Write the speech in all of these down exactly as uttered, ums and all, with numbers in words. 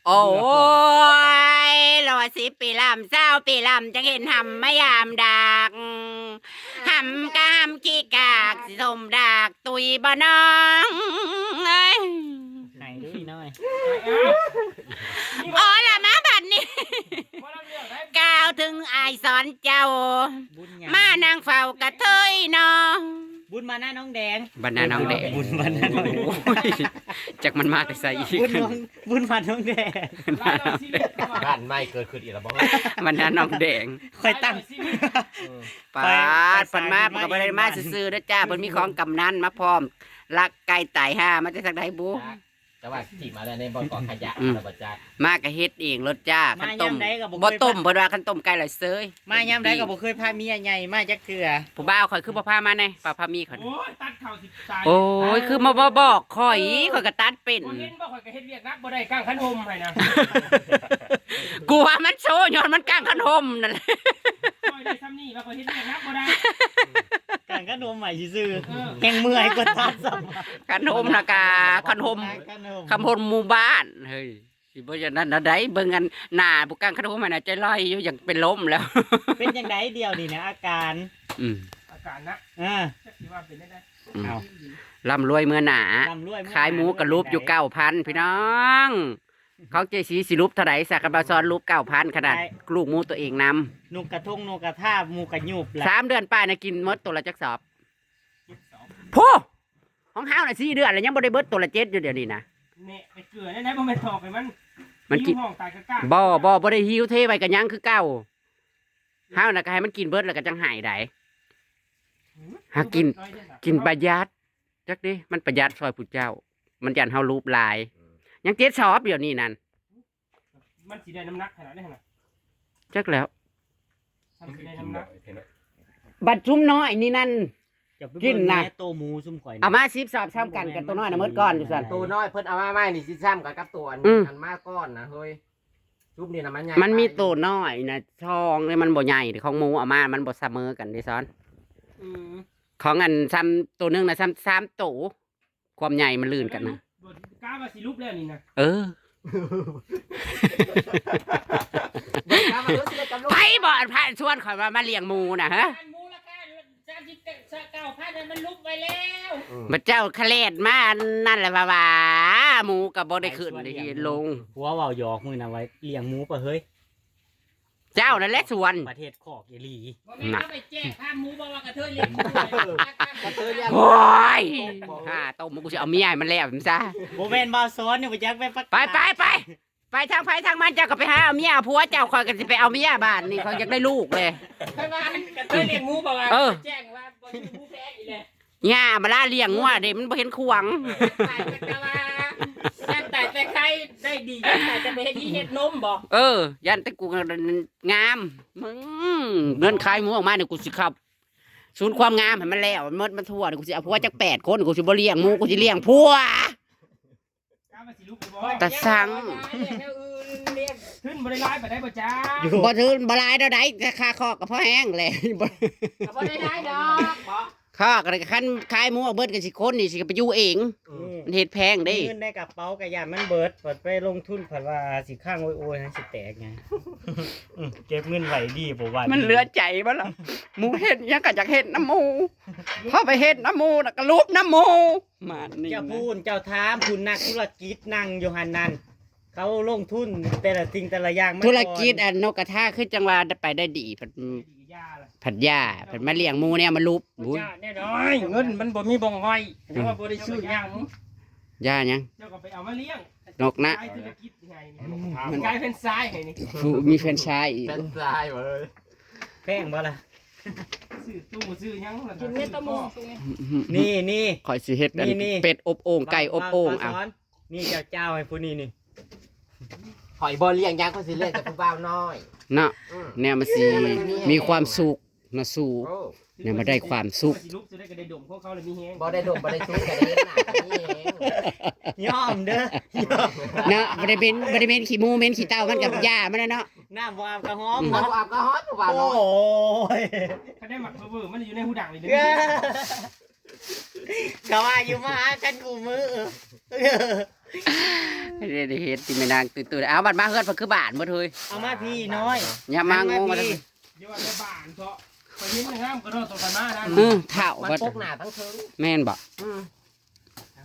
โอ้ย รอสิบปีลำ ซาวปีลำ จั่งเห็นหำมายามดาก หำกะหำขี้กาก สิสมดากตุยบ่น้องเอ้ย ไหนดูอีกหน่อย อ๋อละมาบัดนี้ กล่าวถึงอ้ายสอนเจ้า บุญหยัง มานั่งเฝ้ากระเทยเนาะ บุญมาหน้าน้องแดง บรรดาน้องแดง บุญมาหน้าน้องแดง โอ้ย จักมันมาแต่ไสอีก บุญน้อง บุญมาน้องแดง บ้านใหม่เกิดขึ้นอีกแล้วบ่ บรรดาน้องแดง คอยตั้ง ปาด ไป ไป เพิ่นมา ไป เพิ่นก็บ่ได้มาซื่อๆเด้อจ้า เพิ่นมีของกำนันมาพร้อม ลักไก่ตายห่ามาแต่ทางใดบุ แต่ว่าขี่มาแล้วในบ่อเกาะขยะ อืม แล้วบ่จ้า มาก็เฮ็ดเองโลดจ้า มา คันต้ม ยามใดก็บ่เคย บ่ต้ม เพิ่นว่าคันต้มไก่ละเซย มายามใดก็บ่เคยพาเมียใหญ่มาจักเทื่อ ผู้บ่าวข่อยคือบ่พามาแน่ พา พาเมียข่อย โอ้ย ตัดเข่าสิตาย โอ้ย คือมาบ่บอกข่อย เออ ข่อยก็ตัดเป็น บ่เห็นบ่ ข่อยก็เฮ็ดเวียกหนักบ่ได้ กางคันห่มให้นะ กูว่ามันโซย้อนมันกางคันห่มนั่นแหละ ข่อยได้ซ้ำนี่ว่าข่อยเฮ็ดเวียกหนักบ่ได้ กางคันห่มใหม่ซื่อๆ เออ แฮงเมื่อยกว่าตัดซ้ำ คันห่มนะกา คันห่ม กางคันห่ม คันห่มหมู่บ้าน เฮ้ย สิบ่อย่างนั้นนะใด เบิ่งอันหน้าผู้กางคันห่มหั่นน่ะ ใจลอยอยู่ อยากเป็นลมแล้ว เป็นจั่งใดเดี๋ยวนี้นะอาการ อืม อาการนะ อ่า จักสิว่าเป็นจั่งใด อืม เอา ร่ำรวยเมื่อหน้า ร่ำรวยเมื่อหน้า ขายหมูกะลูบอยู่เก้าพัน พี่น้อง ของเจซีสิลูบเท่าใด สักกะบาซอนลูบเก้าพัน ขนาด ใช่ ลูกหมูตัวเองนำ นกกระทงนกกระทาหมูกระยูบล่ะ สามเดือนปลายนะกินหมดตัวละจักสอบ เจ็ดสอบ โพ ของเฮาน่ะสี่เดือนแล้วยังบ่ได้เบิดตัวละเจ็ดอยู่เดี๋ยวนี้นะ แหน่ ไปเกลือได้ไหน บ่แม่นถอกให้มัน มันกิน หิวห้องตายกะกะ บ่ บ่ บ่ได้หิว เทไว้ก็ยังคือเก่า เฮาน่ะก็ให้มันกินเบิดแล้วก็จั่งให้ได้ หือ หากิน เบิดน้อยเด้อนะ กินประหยัด จักเด้ มันประหยัดซอยผู้เจ้า มันย่านเฮาลูบหลาย อืม ยังเจ็ดสอบเดี๋ยวนี้นั่น มันสิได้น้ำหนักขนาดนี้หั่นน่ะ จักแล้ว มันสิได้น้ำหนัก บัดซุมน้อยนี่นั่น อย่าไป กินนะ เบิ่งแม่โตหมูซุมข่อยนี่ เอามาสิบสอบซ้ำกันกับตัวน้อยน่ะหมดก่อนอยู่ซั่น โตน้อยเพิ่นเอามาใหม่นี่สิซ้ำกันกับตัวอัน อืม อันมาก่อนนะเฮ้ย ซุมนี่น่ะมันใหญ่ มันมี ไป โตน้อยน่ะ ซองนี่มันบ่ใหญ่ ของหมูเอามามันบ่เสมอกันเด้ซ้อน อืม ของอันซ้ำตัวหนึ่งน่ะซ้ำสามโต ความใหญ่มันลื่นกันนะ กล้าว่าสิลุกแล้วนี่นะ เออ กล้าว่าลุกสิแล้วกับลุก ไผบอกอันพระชวนข่อยว่ามาเลี้ยงหมูนะฮะ มูลค่าสามสิบเก้าพันมันลุกไปแล้ว อืม บัดเจ้าขะเลดมาอันนั่นแหละว่าว่า หมูก็บ่ได้ขึ้นได้ลง ผัวเว้าหยอกมื้อนั้นไว้เลี้ยงหมูปะเฮ้ย เจ้านั่นแหละชวน ประเทศคอกอีหลี บ่แม่น น่ะ เขาไปแจ้งความหมู่บ่ว่ากระเทยเลี้ยงหมู่ กระเทยเลี้ยง โอ้ย ห้าต้มกูสิเอาเมียให้มันแล้วมันซะ บ่แม่นบ่าวสอนนี่บ่จักไปประกาศ ไปไปไป ไปทางไผทางมัน เจ้าก็ไปหาเอาเมียเอาผัว เจ้า ข่อยก็สิไปเอาเมียบ้านนี่ ข่อยอยากได้ลูกเลย ไปว่ากระเทยเลี้ยงหมู่บ่ว่า เออ แจ้งว่าบ่มีหมู่แพงอีกแล้ว ย่ามาล่าเลี้ยงงัวเด้ มันบ่เห็นขวาง ตายแต่ว่า ย่านตายแต่ไข่ได้ดี ย่านตายแต่ไปเฮ็ดอีเฮ็ดนมบ่ เออ ย่านแต่กูงาม มึง เงินขายหมูออกมาเนี่ย กูสิขับ ศูนย์ความงามให้มันแล้ว หมดมันทั่วเนี่ย กูสิเอาผัวจักแปดคน กูสิบ่เลี้ยงหมู กูสิเลี้ยงผัว ตาสัง ขึ้นบ่ได้หลายปานใดบ่จ้า บ่ถือบ่หลายเท่าใด แต่ค่าคอกก็พอแห้งแหละ บ่ได้หลายดอก ข้าก็ได้คันขายหมูเอาเบิดกันสิคนนี่สิไปอยู่เอง อืม มันเฮ็ดแพงเด้ เงินในกระเป๋ากะย่านมันเบิด เพิ่นไปลงทุนเพิ่นว่าสิค้างไว้โอ้ยให้สิแตกไง อืม เก็บเงินไว้ดีบ่ว่า มันเหลือใจบ่ล่ะ หมู่เฮ็ดหยังก็อยากเฮ็ดนำหมู่ พอไปเฮ็ดนำหมู่แล้วก็ลูบนำหมู่ มานี่ เจ้าพูนเจ้าถามคุณนักธุรกิจนั่งอยู่หั่นนั่น เขาลงทุนแต่ละสิ่งแต่ละอย่างมาก่อน ธุรกิจอันนกกระทาคือจังว่าไปได้ดี ผัด ผัดหญ้า ผัดมาเลี้ยงหมูเนี่ยมาลูบ อุ้ย แน่นอน เงินมันบ่มีบ่งไว้ อืม แต่ว่าบ่ได้ซื้อหยัง หญ้าหยัง เจ้าก็ไปเอามาเลี้ยง นกนะ ขายธุรกิจไง มัน ขายแฟรนไชส์ไงนี่ ผู้มีแฟรนไชส์อีก แฟรนไชส์เว้ย แพงบ่ล่ะ ซื้อตู้ซื้อหยังล่ะ กินเม็ดตะมูตรงนี้ นี่ นี่ ข่อยสิเฮ็ดอัน นี่ นี่ เป็ดอบโอ่ง ไก่อบโอ่ง บ่าว อ่ะ สอน นี่เจ้า เจ้าให้ผู้นี้นี่ ข่อยบ่เลี้ยงหยัง ข่อยสิเลี้ยงแต่ผู้บ่าวน้อย เนาะ อืม แนวมันสิ แนวมันมี มีความสุขนะสู โอ้ แนวมาได้ความสุข สิลุกจะได้กระได้ดมของเขาเลยมีแฮง บ่ได้ดมบ่ได้สูกระได้หน้าก็มีแฮง ยอมเด้อ ยอม เนาะ บ่ได้เป็น บ่ได้เป็นขี้หมูเหม็นขี้เต้ามันกับหญ้ามันนะเนาะ น้ำบ่อาบกะหอม อืม น้ำบ่อาบกะหอมผู้บ่าวน้อย โอ้ย คันได้หมักเบอร์มันอยู่ในหูดังเลยเด้อ เย้ ก็ว่าอยู่มาหากันกูมือ ได้เฮ็ดที่แม่นางตื่นๆ เอาบัดมาเฮือนเพิ่นคือบ้านหมดเฮ้ย เอามาพี่น้อย อย่ามางงมาเลย อย่าว่าแต่บ้านเถาะ ไปเห็นงามกระโดดตกกันมานะ อือเฒ่า มัน บัด ปกหน้าทั้งเทิง แม่นบ่ อืม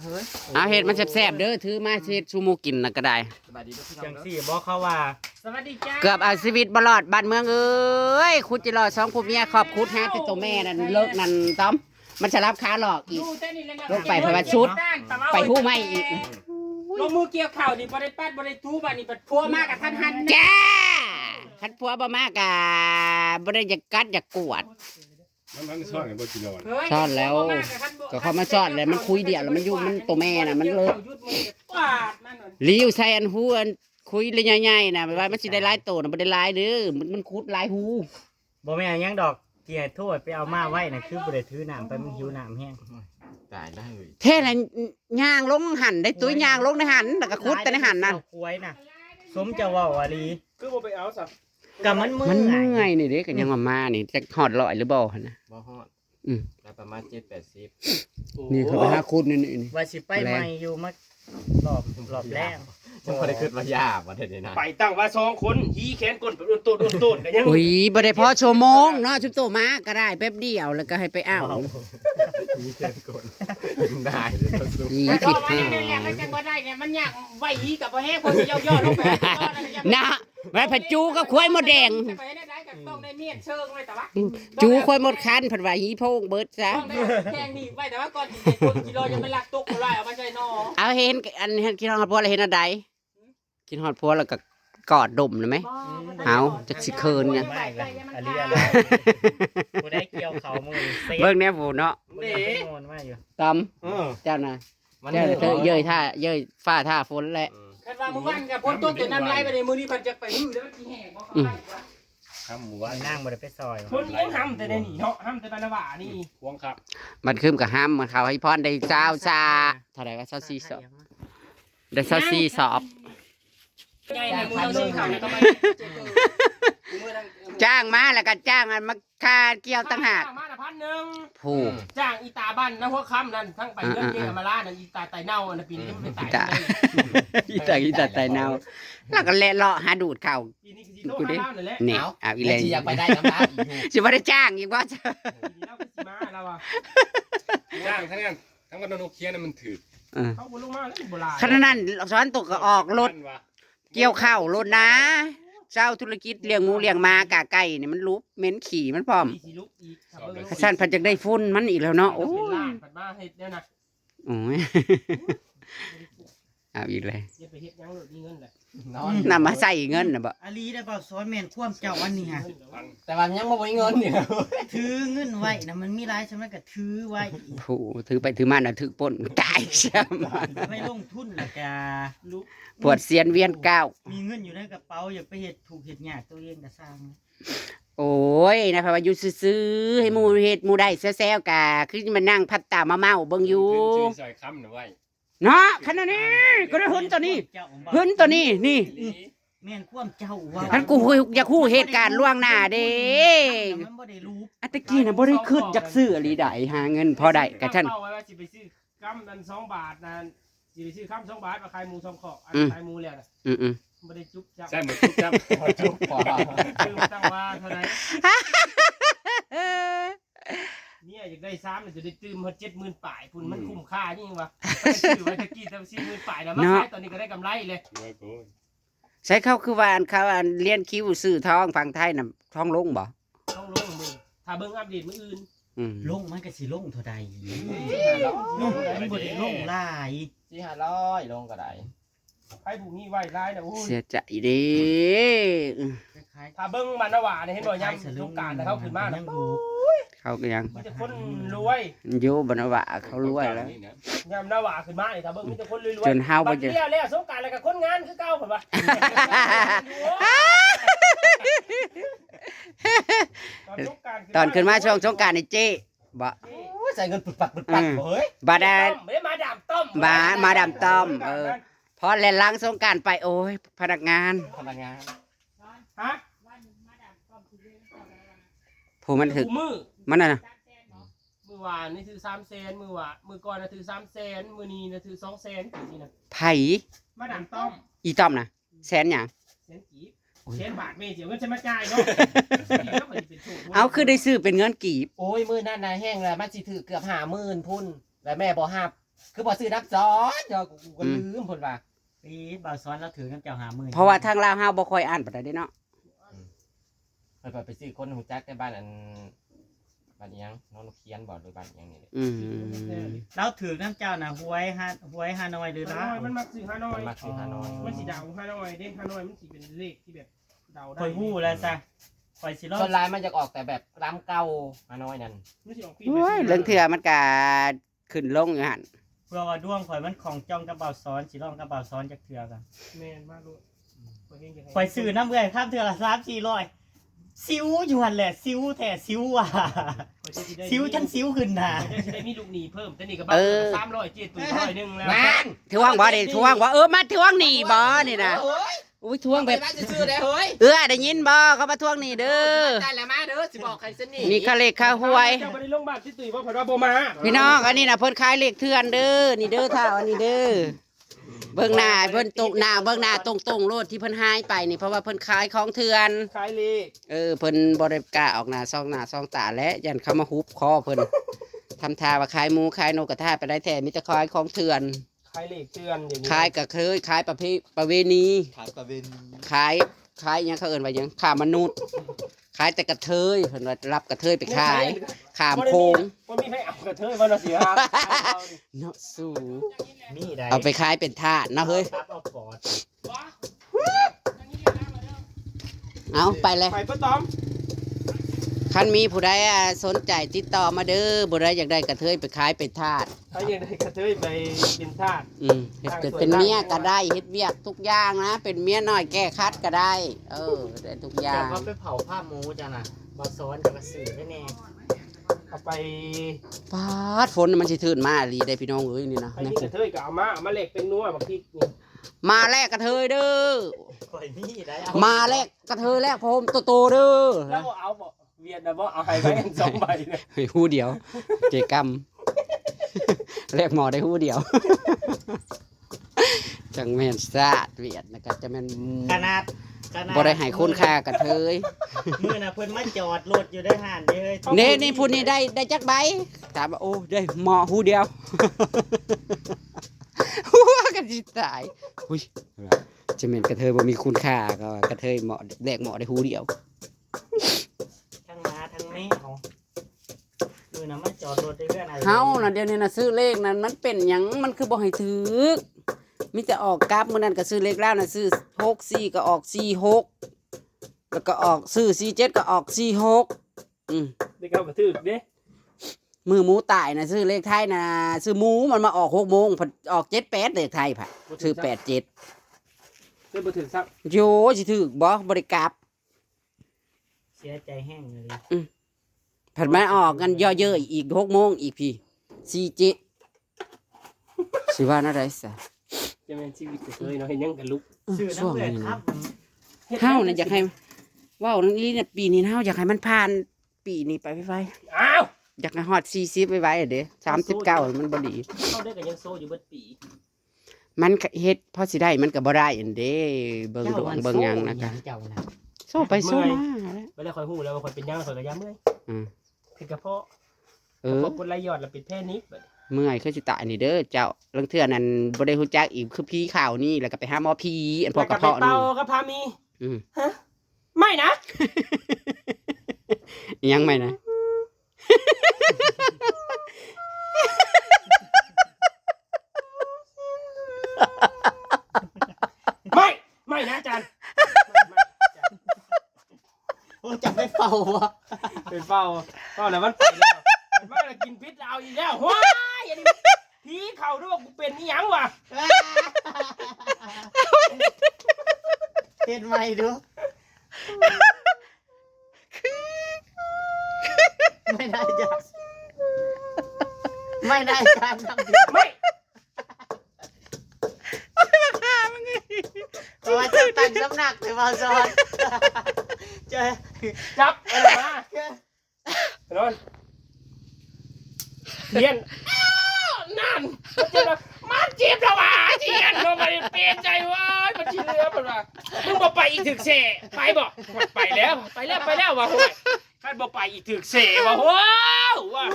เฮ้ย เอาเฮ็ดมันแซ่บๆเด้อ ถือมาเฮ็ดสู่หมู่กินน่ะก็ได้ สบายดีเด้อพี่น้อง จัง เด้อ สี่บอกเขาว่า สวัสดีจ้า เกือบเอาชีวิตบ่รอดบ้านเมืองเอ้ย ขุดจิหล่อสองผัวเมีย ขอบขุดหาแต่ตัวแม่นั่น เลิกนั่นต้อม มันสลับขาหลอกอีก ดูแต่นี่แหละนะ ลงไปเพราะว่าชุด ไปฮู้ไม่อีก ลงมือเกี่ยวข้าวนี่บ่ได้ปัดบ่ได้ถู บาดนี้ปัดผัวมากะทันหัน จ้า คันผัวบ่มากะบ่ได้อยากกัดอยากกวด มันมันซ่อนกันบ่กี่ดอก เฮ้ย ซ่อนแล้ว ผัวมากะทันบ่ ก็เขามาซ่อนแล้ว มันคุยเดียวแล้วมันอยู่ มันตัวแม่น่ะ มันเลิก หยุดมือปาดมันนั่น หลีวใส่อันฮูอันคุยเลยใหญ่ๆน่ะ แบบว่ามันสิได้หลายโตน่ะ บ่ได้หลายเด้อ มัน มันขุดหลายฮู บ่แม่นหยังดอก ที่ให้โทษไปเอามาไว้น่ะ คือบ่ได้ถือน้ำไป มันหิวน้ำแฮง ตายแล้วเฮ้ย แท้น่ะ ย่างลงหั่นได้ ตุ้ยย่างลงในหั่น แล้วก็ขุดแต่ในหั่นนั่น เจ้าควยน่ะ สมเจ้าเว้าอะลี คือบ่ไปเอาซะ ก็มันเมื่อย มันเมื่อยนี่เด้ ก็ยังว่ามานี่ จักฮอดร้อยหรือบ่หั่นน่ะ บ่ฮอด อืม ได้ประมาณเจ็ดแปดสิบ นี่เขาไปหาขุดนี่ นี่ นี่ ว่าสิไปใหม่อยู่ มารอบ รอบแรก ยังบ่ได้คิดว่ายากว่าเด้นี่นะ ไปตั้งว่าสองคน หีแขนก้นไปโดนโตดโดนโตดกันยัง อุ้ย บ่ได้พอชั่วโมงเนาะ ชุบโตมาก็ได้แป๊บเดียว แล้วก็ให้ไปเอา มีแขนก้น ได้เลย อี แต่ ผิด พอว่า ทาง เนี่ย มันจะบ่ได้เนี่ย มันยาก ไหวหีกับบ่แห้ง คนสิย่อๆลงไป นะ แม่นผัดจูกับควายมดแดง จะไปได้ ได้กับต้องได้เมียนเชิงเลย แต่ว่า จูควายมดคัน ผัดว่าหีโพงเบิดซะ ต้องได้แข่งหนีบไว้ แต่ว่าก่อนสิเจ็ดคนกิโลยังไม่ลักตกบ่ได้ เอามาใส่หนอ เอาเห็น อันเห็น คิดฮอดผัวแล้วเห็นอันใด คิดฮอดผัวแล้วก็กอดดมเลยไหม บ่ เอา จักสิเคินไง อันนี้อะไร ผู้ได้เกี่ยวเขามือเซ็ต เบิ่งแน่ผู้เนาะ ผู้ได้โงนมาอยู่ ตำ เออ เจ้านะ มัน เจ้า เออ เธอเย้ยท่า เย้ยฟ้าท่าฝนแหละ อืม คันว่ามื้อวานก็ฝนตกแต่น้ำไหลไปเลย มื้อนี้เพิ่นจะไปหื้อแล้วมันสิแห้งบ่ อืม เข้าไปวะ ทำหมู่บ้าน นางบ่ได้ไปซอย คนยังห้ำแต่ในนี่เนาะ ห้ำแต่บานละหว่านี่ ห่วงครับ มันขึ้นกับห้ำ มันเขาให้พรได้ซาวซา เท่าไหร่วะ ซาวสี่สอบ ได้ซาวสี่สอบ ใหญ่ในมือเอาซื้อเขาเนี่ยก็ไป จ้างมาแล้วก็จ้างมันมาค่าเกี่ยวต่างหาก มาละพันหนึ่ง ผู้ จ้างอีตาบ้านนะหัวค่ำนั่น ทั้งไปเงินเก่งมาล้านนะ อีตาไตเน่าอันนั้นปีนี้ไม่ตาย อีตา อีตา อีตาไตเน่า แล้วก็แล่เลาะหาดูดเขา ปีนี้ก็สิโทรหาลาวนั่นแหละ นี่ เอา เอาอีกแล้ว สิอยากไปได้น้ำลาวอีกอยู่ สิบ่ได้จ้างอีกบ่ ปีนี้ลาวก็สิมาลาวอะ จ้างทั้งนั้น ทั้งวันนกเคี้ยนน่ะมันถืก เออ เขาบ่ลงมาแล้วบ่หลาย ขนาดนั้น สอนตกก็ออกรถ พันวะ เกี่ยวข้าวรถนะ เจ้าธุรกิจเลี้ยงหมูเลี้ยงหมากะไก่นี่มันลุบเหม็นขี้มันพร้อม นี่สิลุกอีก ถ้าเบิ่ง สอบเลย คันซั่นเพิ่นจักได้ฝุ่นมันอีกแล้วเนาะ โอ้ย เป็นล้านเพิ่นมาเฮ็ดแนวนะ โอ้ย เอาอีกเลย อย่าไปเฮ็ดหยังเลย มีเงินเลย นอน นำมาใส่เงินน่ะบ่ อาลีได้เปล่า สอนแม่นความเจ้าอันนี้ฮะ แต่ว่ายังบ่มีเงินอยู่ ถือเงินไว้นะ มันมีหลายส่ำนั้นก็ถือไว้ ผู้ถือไปถือมาน่ะถือปล้นตายซ้ำ ไปลงทุนแล้วก็ ลุก ปวดเสียนเวียนก้าว มีเงินอยู่ในกระเป๋า อย่าไปเฮ็ดทุกข์เฮ็ดยากตัวเองก็ซ่าง โอ้ย นะ เพราะว่าอยู่ซื่อๆ ให้หมู่เฮ็ดหมู่ได้แซวๆ กะ คือมานั่งพัดตามาเมาเบิ่งอยู่ ถือ ถือสร้อยคำน่ะไว้ เนาะ ขนาดนี้ ก็ได้หึนตัวนี้ เจ้าของบ้าน หึนตัวนี้ นี่ อีหลี แม่นความเจ้าว่า คันกูอยากฮู้เหตุการณ์ล่วงหน้าเด้ มันบ่ได้รู้ อันตะกี้น่ะบ่ได้คิดจักซื้ออีหลีใด หาเงินพอได้กะซั่น เป้าไว้ว่าสิไปซื้อ กำนั้นสองบาทนะ สิไปซื้อคำสองบาทมาขายหมูสองคอก อัน อืม ขายหมูแล้วนะ อืมๆ บ่ได้จุ๊บจ้ำ ใช่ หมูจุ๊บจ้ำ หมูจุ๊บ ซื้อมาตั้งว่าเท่าไหร่ เมียอยากได้สามน่ะจะได้ตื่มมาเจ็ดหมื่นปลาย พุ่นมัน อืม คุ้มค่ายิ่งวะ ไปซื้อไว้ตะกี้ตั้งสี่หมื่นปลายนะ มา เนาะ ขายตอนนี้ก็ได้กำไรเลย รวยโพด ใช่ เขาคือว่าอันเขาอันเรียนคิวซื้อทองฝั่งไทยน่ะ ทองลงบ่ ทองลงมื้อ ถ้าเบิ่งอัปเดตมื้ออื่น อืม ลงมันก็สิลงเท่าใด อืม มันบ่ได้ลงหลาย สี่ห้าร้อยลงก็ได้ ใครผู้มีไว้หลายนะ โอ้ย เสียใจเด้ ถ้าเบิ่งบ้านนาหว่าเนี่ย เห็นบ่ ยามสงกรานต์นะ เขาขึ้นมานะ ยังรู้ เขาก็ยัง มีแต่คนรวย อยู่บ้านนาหว่าเขารวยแล้ว ยามนาหว่าขึ้นมาเนี่ย ถ้าเบิ่งมีแต่คนรวยๆ จนเฮา บัดเดียวแล้วสงกรานต์แล้วก็คนงานคือเก่า เพิ่นว่า ตอนสงกรานต์ขึ้นมา ตอนขึ้นมาช่วงสงกรานต์นี่เจ๊ บ่ โอ้ย ใส่เงินปึดปัดปึดปัด อืม เฮ้ย บาดา ต้อม เอ้ย มาดามต้อม มา มาดามต้อม เออ พอแล่นหลังสงกรานต์ไป โอ้ย พนักงาน พนักงาน ฮะ ผู้มันถือ ผู้มือ มันน่ะนะ มื้อวานนี่ถือสามแสน มื้อวามื้อก่อนน่ะถือสามแสน มื้อนี้น่ะถือสองแสนจังซี่นะ ไผ มาดามต้อม อีต้อมนะแสนหยัง แสนกีบ โอ้ย แสนบาทแม่สิเอาเงินใส่มาจ่ายเนาะ เอาคือได้ซื้อเป็นเงินกีบ โอ้ยมื้อนั้นนะแห้งแล้วมันสิถือเกือบห้าหมื่นพุ้นแล้วแม่บ่ฮับ คือบ่ซื้อน้ำซอนเดี๋ยวกูก็ลืมพุ้นว่า ปีบ่าวซ้อนแล้วถือน้ำเจ้าห้าหมื่น เพราะว่าทางลาวเฮาบ่ค่อยอ่านปานใดเด้เนาะ ไปไปซื้อคนฮู้จักในบ้านอันบ้านอีหยังน้องนกเขียนบ่หรือบ้านอีหยังนี่แหละ อืม เราถือน้ำเจ้านะหวยฮาหวยฮานอยหรือลาว มันมักซื้อฮานอย มันมักซื้อฮานอย มันสิเดาฮานอยเด้ ฮานอยมันสิเป็นเลขที่แบบเดาได้ คอยฮู้แล้วซะคอยสิลอง ส่วนหลายมันจะออกแต่แบบลาวเก่าฮานอยนั่น มันสิออกปี โอ้ยเรื่องเทื่อมันกะขึ้นลงอยู่หั่น เพื่อว่าดวงข่อยมันของจ้องกับบ่าวซ้อนสิลองกับบ่าวซ้อนจักเทื่อกัน แม่นมากลูก ข่อยซื้อน้ำเอื้อยข้ามเทื่อละสามสี่ร้อยซิวอยู่หั่นแหละซิวแท้ซิวว่ะซิวจังซิวขึ้นหนา จะได้มีลูกหนี้เพิ่มแต่นี่ก็บ้าสามร้อยเจ็ดตัวร้อยหนึ่งแล้ว นั่น ทวงบ่ได้ทวงบ่เออมาทวงหนี้บ่นี่นะ เฮ้ย อุ้ยทวงแบบ ไปซื้อได้เฮ้ย เออได้ยินบ่เขามาทวงหนี้เด้อ ได้แล้วมาเด้อสิบอกใครสนิท นี่ค่าเลขค่าหวย เจ้าบ่ได้ลงบ้านที่ตุ้ยบ่เพิ่นว่าบ่มา พี่น้องอันนี้นะเพิ่นขายเลขเถื่อนเด้อนี่เด้อท่าอันนี้เด้อเบิ่งหน้าเพิ่นตรงหน้าเบิ่งหน้าตรงๆโลดที่เพิ่นหายไปนี่เพราะว่าเพิ่นขายของเถื่อน ขายเลข เออเพิ่นบ่ได้กล้าออกหน้าซองหน้าซองตาและยันเขามาฮุบคอเพิ่นทำท่าว่าขายหมูขายนกกระทาไปได้แท้มีแต่ขายของเถื่อน ขายเลขเถื่อนเดี๋ยวนี้ ขายกระเทยขายประเพประเวณี ขายประเวณี ขายขายหยังเขาเอิ้นว่าหยังค้ามนุษย์ ขายแต่กระเทยเพิ่นว่ารับกระเทยไปขายข้ามโขง บ่มีใครเอากระเทยว่าเราเสีย เนาะสู มีได้ เอาไปขายเป็นทาสเนาะเฮ้ย ตับเอาปอด เอาไปเลย ไปป้าตอม คันมีผู้ใดอ่ะสนใจติดต่อมาเด้อผู้ใดอยากได้กระเทยไปขายเป็นทาส ถ้าอยากได้กระเทยไปเป็นทาส อืมเฮ็ดเป็นเมียก็ได้เฮ็ดเวียกทุกอย่างนะเป็นเมียน้อยแก้คัดก็ได้ เออได้ทุกอย่าง เขาไปเผาผ้าหมูจ้ะนะบ่าวซ้อนจะมาซื้อได้แน่ เอาไป ปาดฝนมันสิถืนมาอีหลีได้พี่น้องเอ้ยนี่นะ ไอ้นี่กระเทยก็เอามาเอามาแลกเป็นนัวบักพริกนี่ มาแลกกระเทยเด้อ ข่อยมีได้เอา มาแลกกระเทยแลกพรมโตๆเด้อ แล้วบ่เอาบ่เวียดนะบ่เอาให้ไว้สองใบเลย ให้ฮู้เดียว เจกรรมแลกหมอได้ฮู้เดียว จังแม่นซาดเวียดนะครับจะแม่น ขนาดขนาด บ่ได้ให้คุณค่ากระเทย มื้อน่ะเพิ่นมาจอดรถอยู่ได้ห่านเด้เฮ้ย นี่นี่ผู้นี้ได้ได้จักใบถามว่าโอ้ได้หมอฮู้เดียวหัวกันสิตายอุ้ยจะแม่นกระเทยบ่มีคุณค่าก็ว่ากระเทยหมอแลกหมอได้ฮู้เดียว ทั้งหมาทั้งแมวมื้อน่ะมาจอดรถได้เพื่อนไอ้ เฮาน่ะเดี๋ยวนี้น่ะซื้อเลขนั้นมันเป็นหยังมันคือบ่ให้ถืกมีแต่ออกกลับมื้อนั้นก็ซื้อเลขลาวน่ะซื้อหกสี่ก็ออกสี่หกแล้วก็ออกซื้อสี่เจ็ดก็ออกสี่หกอืม เด็กเขากระถืกเด้ มื้อหมูตายน่ะซื้อเลขไทยน่ะซื้อหมูมันมาออกหกโมงพัดออกเจ็ดแปดเลขไทยพัดซื้อแปดเจ็ด เด้บ่ถืกซัก โยสิถืกบ่บ่ได้กลับ เสียใจแห้งเลย ผัดมาออกกันย่อเยอะอีกหกโมงอีกพี่สี่เจ็ดสิว่าแนวใดซะ จะแม่นชีวิตกระเทยเนาะเห็นยังกันลุก ซื้อน้ำเลือดครับ เฮาน่ะอยากให้เว้านั่นนี่น่ะปีนี้เฮาอยากให้มันผ่านปีนี้ไปไว อ้าว ๆอยากให้ฮอดสี่สิบไวๆเด้สามสิบเก้ามันบ่ดี เข้าได้กับยังโซอยู่เบิดปี มันเฮ็ดพอสิได้มันก็บ่ได้อันเด้เบิ่งดวงเบิ่งหยังนะกะ เจ้านะ โซไปโซมา เวลาคอยฮู้แล้วว่าคอยเป็นหยังคอยก็ย่าเมื่อย อืม คือกระเพาะ เออ พวกคนไร้ยอดแล้วเป็นแพนิคบัดนี้ เมื่อยคือสิตายนี่เด้อเจ้าลางเทื่อนั้นบ่ได้ฮู้จักอีกคือผีข่าวนี่แล้วก็ไปหาหมอผีอันพวกกระเพาะ แล้ว นี่ ก็ไปเป่ากระเพาะมี อืม ฮะ ไม่นะ ยังไม่นะ ไม่ ไม่นะอาจารย์ โอ้จะไม่เป่าวะ เป็นเป่าเป่าแล้วมันไปแล้วมันมาแล้วกินพิษแล้วเอาอีกแล้วว้ายอันนี้ผีเขาด้วยว่ากูเป็นนี่ยังวะ เห็นใหม่ดูไม่ได้จ้ะไม่ได้จ้ะทำผิด ไม่ เพราะว่าจะตั้งน้ำหนักหรือเบาซ้อนเจอ จับอะไรมาไปนอน เ เฮียน อ้าว นั่น มันเจ็บแล้ว มันเจ็บแล้วว่ะ เจียนเนาะ มันเปลี่ยนใจเว้ย มันสิเหลือ เพิ่นว่า มึงบ่ไปอีก ถืกแซ่ ไปบ่ ไปแล้ว ไปแล้ว ไปแล้วว่ะ โอ้ย คันบ่ไปอีก ถืกแซ่ว่ะ โอ้ย ว่ะ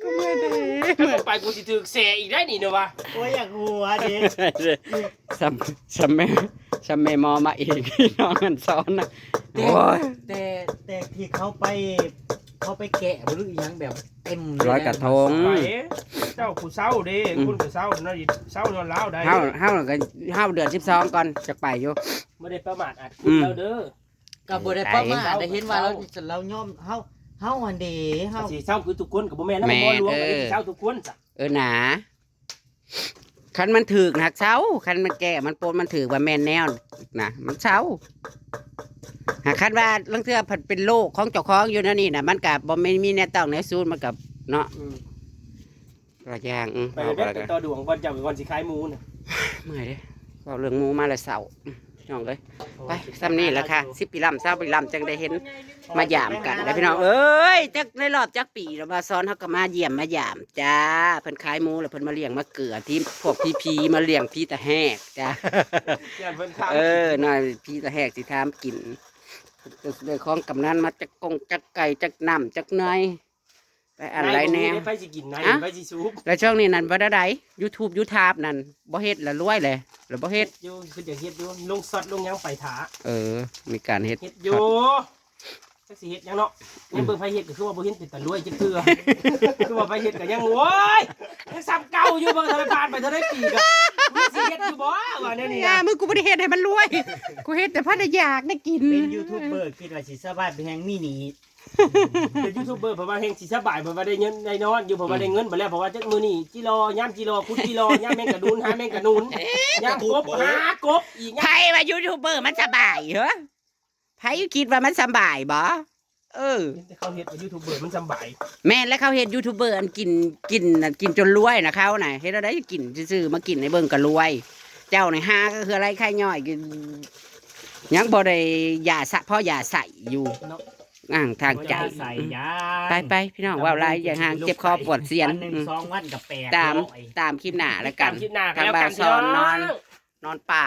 กูเมื่อยเด้ คันบ่ไป กูสิถืกแซ่อีกได้นี่เนาะว่ะ โอ้ยอยากหัวเด้ ซ้ำซ้ำแม่ซ้ำแม่หมอมาอีก พี่น้องกันซ้อนนะ โอ้ย แต่แต่ที่เขาไปเขาไปแกะหรืออีหยังแบบเต็มเลยน ลอยกระทง ไป เจ้าผู้เศร้าเด้ อืม คนผู้เศร้าเนาะ เศร้าย้อนลาวได้ เฮาเฮาก็เฮาเดือนสิบสองก่อนจะไปอยู่ บ่ได้ประมาทอาจคุณ อืม เราเด้อ ก็บ่ได้ประมาทได้เห็นว่าเราเรายอมเฮาเฮาอันเด้เฮา สิเศร้าคือทุกคนก็บ่แม่นนะ แม่น บ่รวมกัน เออ สิเศร้าทุกคนจ้ะ เออหนาคันมันถืกนะเศร้าคันมันแก่มันปนมันถืกว่าแม่นแนวนะมันเศร้าหากคันว่าลางเทื่อผัดเป็นโรคของเจ้าของอยู่นั่นนี่นะมันกับบ่ไม่มีแนวต้องแนวซูนมันกับเนาะ อืม กระย่างอืม ไป เอา เด้ ไป ไปต่อดวงก่อนเจ้าก่อนสิขายหมูน่ะ เมื่อยเด้เว้าเรื่องหมูมาละเศร้าอืมน้องเลยไปซ้ำนี่แหละค่ะสิบปีลำเศร้าปีลำจังได้เห็น มายามกันนะพี่น้องเอ้ยจักในรอบจักปีแล้วว่าซ้อนเขาก็มาเยี่ยมมายามจ้าเพิ่นขายหมูแล้วเพิ่นมาเลี้ยงมาเกลือที่พวกพี่ๆมาเลี้ยงพี่ตะแหกจ้า ย่านเพิ่นถาม เออหน่อยพี่ตะแหกสิถามกินเลยของกำนันมาจักกงจักไก่จักน้ำจักเนยไปอันไรแนว นายบ่มีไปสิกินนาย ฮะ ไปสิสูบ แล้วช่วงนี้นั่นบ่ได้ได YouTube YouTube นั่นบ่เฮ็ดละรวยเลยหรือบ่เฮ็ด อยู่คือจะเฮ็ดอยู่ลงซอดลงหยังไปถา เออ มีการเฮ็ด เฮ็ดอยู่จักสิเฮ็ดหยังเนาะยังเบิ่งไผเฮ็ดก็คือว่าบ่เห็นเป็นตารวยจักเทื่อคือว่าไผเฮ็ดก็ยังโอ้ยยังซ้ำเก่าอยู่เบิ่งธนาคารไปเท่าใดปีก็กูสิเฮ็ดอยู่บ่ว่าแนวนี้ อ่า นะ มึงกูบ่ได้เฮ็ดให้มันรวยกูเฮ็ดแต่พอได้อยากได้กิน เป็นยูทูบเบอร์คิดว่าสิสบายไปแฮงมีหนี้ เป็นยูทูบเบอร์เพราะว่าแฮงสิสบายเพราะว่าได้เงินได้นอนอยู่เพราะว่าได้เงินไปแล้วเพราะว่าจักมื้อนี้จิรอยามจิรอขุดจิรอยามแมงกะดูนหาแมงกะดูนยามกบหากบอีก ไผว่ายูทูบเบอร์มันสบายเหรอไผคิดว่ามันสบายบ่เออ เขาเฮ็ดว่ายูทูบเบอร์มันสบาย แม่นแล้วเขาเฮ็ดยูทูบเบอร์อันกินกินอันกินจนรวยนะเขาน่ะเฮ็ดอะไรกินซื่อๆมากินในเบิ่งก็รวย เจ้าในห้าก็คืออะไรไข่ย่อยกินยังบ่ได้ยาสะพ่อยาใส่อยู่ เนาะ อ่างทางใจ ยาใส่ยา ไปไปพี่น้องเว่าหลายอย่าห่างเจ็บคอปวดเสียน วันหนึ่ง อืม สองวันกับแปด ตาม ร้อย ตามคลิปหน้าแล้ว ตา กัน มคลิปหน้า ทาง แล้ว บ่า กั วน ซ้อน พี่ น น้ อ อน ง นอนป่า